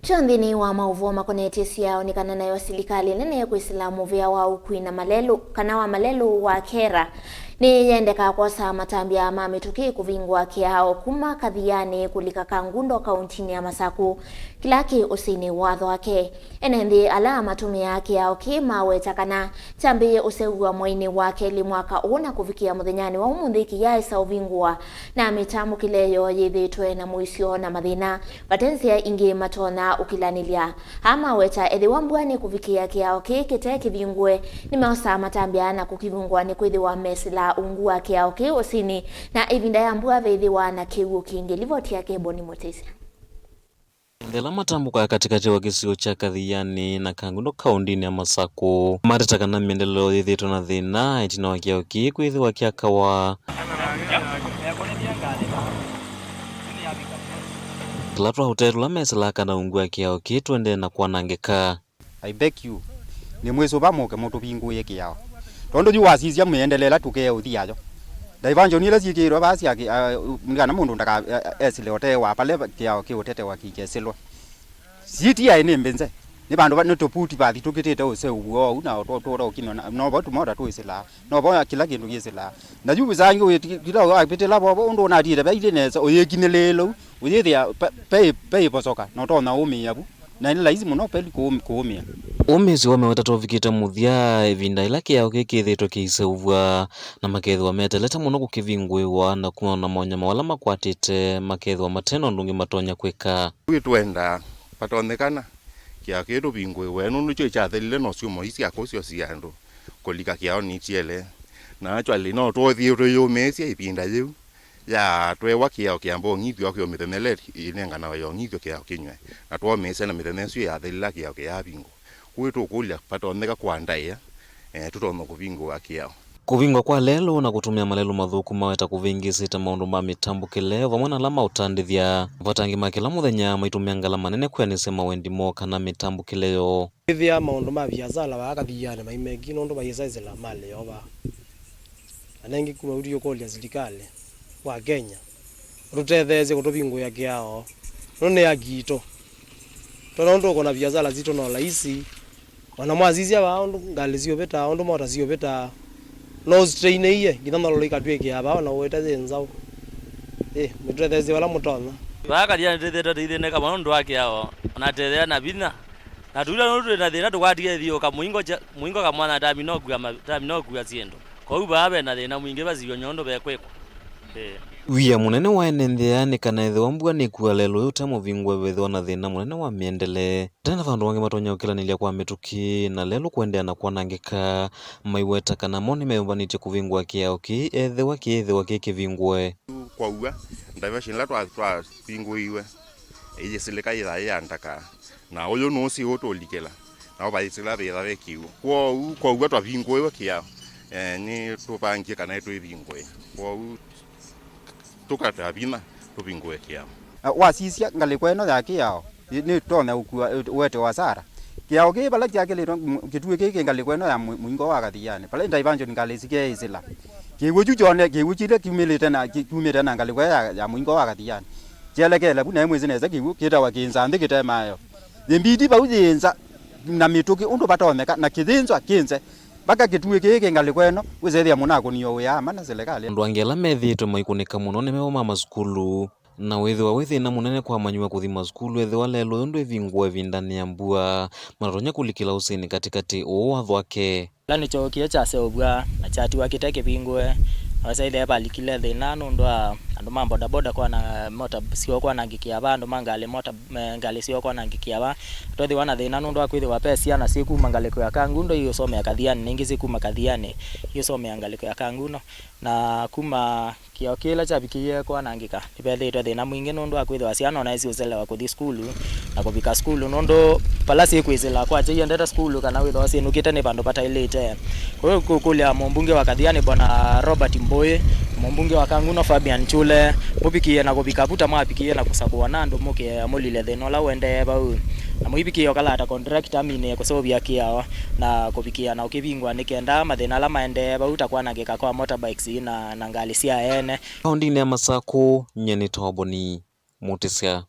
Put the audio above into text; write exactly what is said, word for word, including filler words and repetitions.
Kyo nthĩnĩ wa maũvoo makonetye syao nĩ kana nayo silikalĩ nene kwĩsĩla mũvĩa wa ũkui na malelũ, kana wa malelũ wa Kera, nĩyendekaa kwosa matambya ma mĩtũkĩ kũvingũa kĩao kuma Kathianĩ kũlika Kangundo kauntinĩ ya Masakũ, kĩla kĩ ũsĩnĩ wa Thwake. Ene nthĩ ala matũmĩaa kĩao kĩĩ maweta kana kyambĩĩe ũseũvw'a mweinĩ wa kelĩ mwaka ũũ na kũvikĩa mũthenyanĩ wa ũmũnthĩ kĩyaĩsa ũvingũa, na mĩtambũkĩle yoo yĩthĩĩtwe na mũisyo na mathĩna. Vate nzĩa ingĩ matonya ũkilanĩlya. Aa maweta ethĩwa mbua nĩkũvikĩa kĩao kĩĩ kĩte kĩvingũe, nĩmeosaa matambya na kũkivingũa nĩkwĩthĩwa mesĩlaa ungu wa kĩao kĩĩ ũsĩnĩ, na ĩvinda ya mbua veĩthĩwa na kĩw'ũ kĩngĩ. Livoti yake Boni Mũtĩsya. Ethĩwa matambũkaa katĩkatĩ wa kĩsio kya Kathianĩ na Kangundo kaũndĩnĩ ya Masakũ, mateta kana mĩendeleo yĩthĩĩtwe na thĩna ĩtina wa kĩao kĩĩ kwĩthĩwa kyakawa. Tũla twa ũtee tũla mesĩlaa kana ungu wa kĩao kĩĩ tũendee na kwanangĩka. I beg you, nĩmwĩsũva mũke mũtũvingũĩe kĩao. Tondũ yu wasisya mĩendele ĩla tũkee ũthi yayo. Diversion ila syĩkĩĩtwe vaa sya kĩ-, a, nĩ kana mũndũ ndaka, a, a, esĩle ũtee wa pale kĩao kĩũtetewa kĩkesĩlwa. City yaĩ nĩ mbĩnze. Nĩ vandũ va, nĩ tũputi vathi tũkĩtĩte ũseũvw'a oou na tũ-, tũũra ũkina na, no vo tũmota twĩsĩlaa. No vo kĩla kĩndũ kĩsĩlaa. Na yu vĩsangĩ wĩti-, kĩla wavĩtĩla vovo ũndũ ũnatiĩte vailĩ nesa, ũyĩkinĩlĩĩla ũu, ũyĩthĩa pe, pe, pe ĩvosoka, na ũtonya ũmĩĩa vu. Na nĩ laisi mũno kweli kũũm-, kũũmĩa. Ũmĩĩsyo wa mĩweta tũvikĩte mũthya, ĩvinda ĩla kĩao kĩĩ kĩthĩĩtwe kĩiseũvw'a, na makethĩwa metelete mũno kũkĩvingũĩwa na kumana na monyamo ala makwatĩte, makethĩwa mate na ũndũ ũngĩ matonya kwĩka. Twĩ twenda, vatonyekana, kĩao kĩĩ tũvingũĩwe, nũndũ kyo kyathelile na syũmba ii sya kũsyo syĩ andũ kũlika kĩaonĩ kyelee. Na actually, no twothie tũyũmĩĩsya ĩvinda yĩu. Ya twewa kĩao kĩamba ũng'ithyo, kwĩ o mĩthenya ĩla ĩnenganawa ya ũng'ithyo kĩao kĩnyw'e, na twomĩĩsya na mĩthenya ĩsu yathelila kĩao kĩyavingũa. Kwoou tũkũlya vatonyeka kwa ndaĩa, eh, tũtonya kũvingũa kĩao. Kũvingwa kwa lelũ na kũtũmĩa malelũ mathũku maweta kũvĩngĩsĩte maũndũ ma mĩtambũkĩle vamwe na ala maũtandĩthya. Vatangĩ ma kĩla mũthenya maitũmĩa ngalama nene kwĩanĩsya mawendi moo kana mĩtambũkĩle yoo. Ĩthĩa maũndũ ma viasala vaa Kathianĩ mai mengi nũndũ vaisaisĩla malĩ yoo vaa. Na nengĩ kuma ũtũkũlya silikalĩ wa Kenya ũtũtetheesye kũtũvingũĩa kĩao, nũndũ nĩ haki itũ. Twana ũndũ tũkũna viasala sitũ no laisi. Ona mwasisya vaa ũndũ ngalĩ siũvĩtaa, ũndũ mota siũvĩtaa, no ũsitreinĩie nginya ngalũlũ ikatw'ĩkĩa vaa, ona ũwĩte yĩ nzaũ. Ĩ, mũtũtetheesye vala mũtonya. Vaa Kathianĩ twĩthĩĩtwe tũithĩnĩka mũno nũndũ wa kĩao, ona tethea na vinya. Na tũila nũndũ twĩ na thĩna tũkwatie thiũka mũingo kya-, mũingo kamwana tamina ũkua ma-, tamina ũkua syĩndũ. Kwoou vaa ve na thĩna mwingĩ vasiw'e nyũndũ vekwĩkwa. Ĩĩ. Wia mũnene wa ene nthĩ aa nĩ kana ethĩwa mbua nĩkua lelũ ũyũ ũte mũvingũe vethĩwa na thĩna mũnene wa mĩendele. Tena vandũ vangĩ matonya ũkĩlanĩlya kwa mĩtũkĩ na lelũ kũendeea na kwanangĩka. Maiweta kana mo nĩmeyũmbanĩtye kũvingũa kĩao kĩĩ ethĩwa kĩĩthĩwa kĩ kĩvingũe. Kwaua, diversion ĩla twa-, twavingũiwe, ĩyĩsĩlĩka yĩthaa yĩ ya ndaka. Na ũyũ nũsĩ ũtũlikĩla, nao vaisĩla vĩtha ve kĩw'ũ. Kwoou, kwoou twavingũĩwe kĩao, eh, nĩtũvangie kana nĩtwĩvingũe. Kwoou tũkata vinya tũvingũe kĩao. Na wasisya ngalĩko ĩno ya kĩao, nĩ, nĩtonya ũkua, ũete wasara. Kĩao kĩĩ vala kyakĩlĩtwe, m-, kĩtuĩ kĩĩ kĩ ngalĩko ĩno ya mũ-, mũingo wa Kathianĩ, vala diversion ngalĩ sikeĩsĩla. Kĩw'ũ kyu kyone, kĩw'ũ kĩla kyumĩlĩte na, ki-, kyumĩte na ngalĩko ĩyo ya, ya mũingo wa Kathianĩ. Kyelekele vu, naĩ mwĩsĩ nesa kĩw'ũ kĩtawa kĩnza nthĩ kĩte maeo. Yĩmbiti vau yĩnza na mĩtũkĩ ũndũ vatonyeka, na kĩyĩnzwa kĩnze, mpaka kĩtuĩ kĩĩ kĩ ngalĩko ĩno, wĩsethĩa mũnakũnie wĩa ama na silikalĩ. Andũ angĩ ala methĩĩtwe maikũnĩka mũno nĩ meo ma masukulu, na wĩthĩwa wĩ thĩna mũnene kwa amanyĩw'a kũthi masukulu ethĩwa lelũ ũyũ ndwĩvingũa ĩvindanĩ ya mbua, matatonya kũlikĩla ũsĩnĩ katĩkatĩ ũũ wa Thwake. Kĩla nĩkyookie kyaseũvw'a na kyatiwa kĩte kĩvingũe, na wasaithe valikile thĩna nũndũ wa andũ ma bodaboda kwana mota syoo kwanangĩkĩa va, andũ ma ngalĩ mota, eh, ngalĩ syoo kwanangĩkĩa va. Twethĩwa na thĩna nũndũ wa kwĩthĩwa ve syana syĩ kuma ngalĩko ya Kangundo iũsomea Kathianĩ, na ingĩ syĩ kuma Kathianĩ iũsomea ngalĩko ya Kangundo. Na kuma kĩao kĩla kyavikĩie kwanangĩka, nĩvethĩĩtwe thĩna mwingĩ nũndũ wa kwĩthĩwa syana ona syĩũselewa kũthi sukulu na kũvika sukulu, nũndũ vala syĩkwĩsĩla kwakya iendete sukulu kana wĩthĩwa syĩnũkĩte nĩ vandũ vataĩlĩte. Kwoou kũkũlya mũmbunge wa Kathianĩ Bwana Robert Mbũĩ, mũmbunge wa Kanguno Fabian Chule, mũvikĩe na kũvika vu ta mwavikĩie na kũsakũwa na andũ mũke mũlile thĩna ũla ũendee vau, na mũivikĩe ũkalata contractor aminĩe kũseũvya kĩao na kũvikĩa na ũkĩvingwa nĩ kenda mathĩna ala maendee vau ta kwanangĩka kwa motorbikes na, na ngalĩ sya ene. Kaũndĩnĩ ya Masakũ, nyie nĩ Toboni Mũtĩsya.